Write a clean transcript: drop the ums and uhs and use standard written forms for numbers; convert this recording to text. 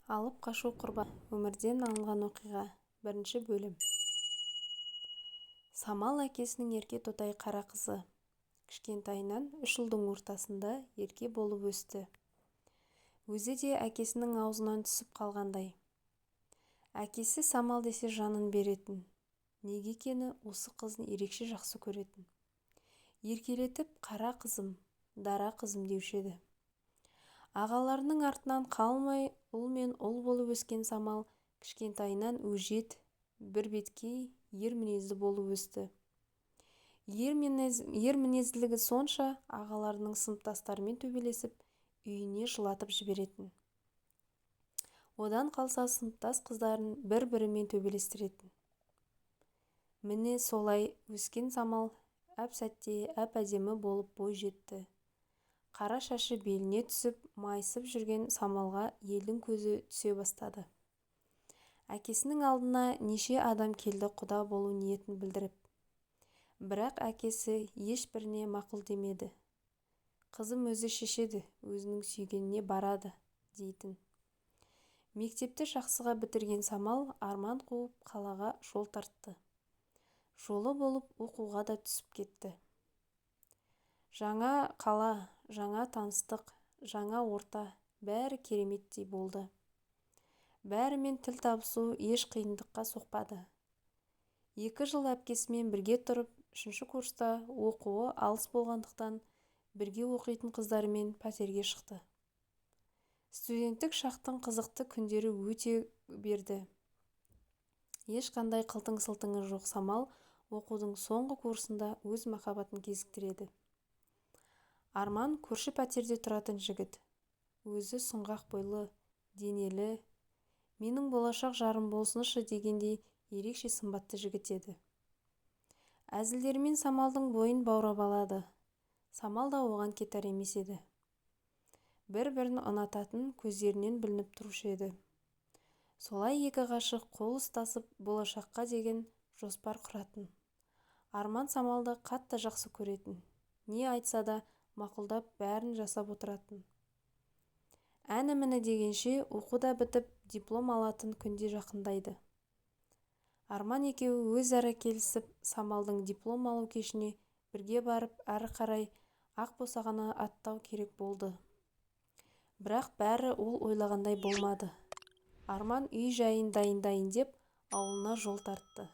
Алып қашу құрбаны. Өмірден алынған оқиға. Бірінші бөлім. Самал әкесінің ерке тотай қара қызы. Кішкентайынан үш ұлдың ортасында ерке болып өсті. Өзі де әкесінің аузынан түсіп қалғандай. Әкесі Самал десе жанын беретін. Неге екені осы қызын ерекше жақсы көретін. Еркелетіп қара қызым, дара қызым деуші еді. Ағаларының артынан қалмай ұл мен ұл болып өскен Самал кішкентайынан өжет, бірбеткей, ер мінезді болып өсті. Ер мінезділігі сонша, ағаларының сыныптастарымен төбелесіп, үйіне жылатып жіберетін. Одан қалса сыныптас қыздарын бір-бірімен төбелестіретін. Міне солай өскен Самал әп-сәтте әп-әдемі болып бой жетті. Қара шашы беліне түсіп, майысып жүрген Самалға елдің көзі түсе бастады. Әкесінің алдына неше адам келді құда болу ниетін білдіріп. Бірақ әкесі ешбіріне мақұл демеді. Қызым өзі шешеді, өзінің сүйгеніне барады, дейтін. Мектепті жақсыға бітірген Самал арман қуып қалаға жол тартты. Жолы болып оқуға да түсіп кетті. Жаңа қала, жаңа таныстық, жаңа орта, бәрі кереметтей болды. Бәрімен тіл табысу еш қиындыққа соқпады. 2 жыл әпкесімен бірге тұрып, 3-ші курста оқуы алыс болғандықтан бірге оқитын қыздарымен пәтерге шықты. Студенттік шақтың қызықты күндері өте берді. Ешқандай қылтың-сылтыңы жоқ Самал оқудың соңғы курсында өз махаббатын кезіктіреді. Арман көрші пәтерде тұратын жігіт. Өзі сұңғақ бойлы, денелі, менің болашақ жарым болсыншы дегендей ерекше сымбатты жігіт еді. Әзілдерімен Самалдың бойын баурап алады. Самал да оған кетар емес еді. Бір-бірін ұнататын көздерінен білініп тұрушы еді. Солай екі ғашық қол ұстасып болашаққа деген жоспар құратын. Арман Самалды қатты жақсы көретін. Не айтса да мақұлдап бәрін жасап отыратын. Әні-міні дегенше оқу да бітіп, диплом алатын күнде жақындайды. Арман екеуі өзара келісіп, Самалдың диплом алу кешіне бірге барып, әрі қарай ақ босағаны аттау керек болды. Бірақ бәрі ол ойлағандай болмады. Арман үй жайын дайындайын деп ауылына жол тартты.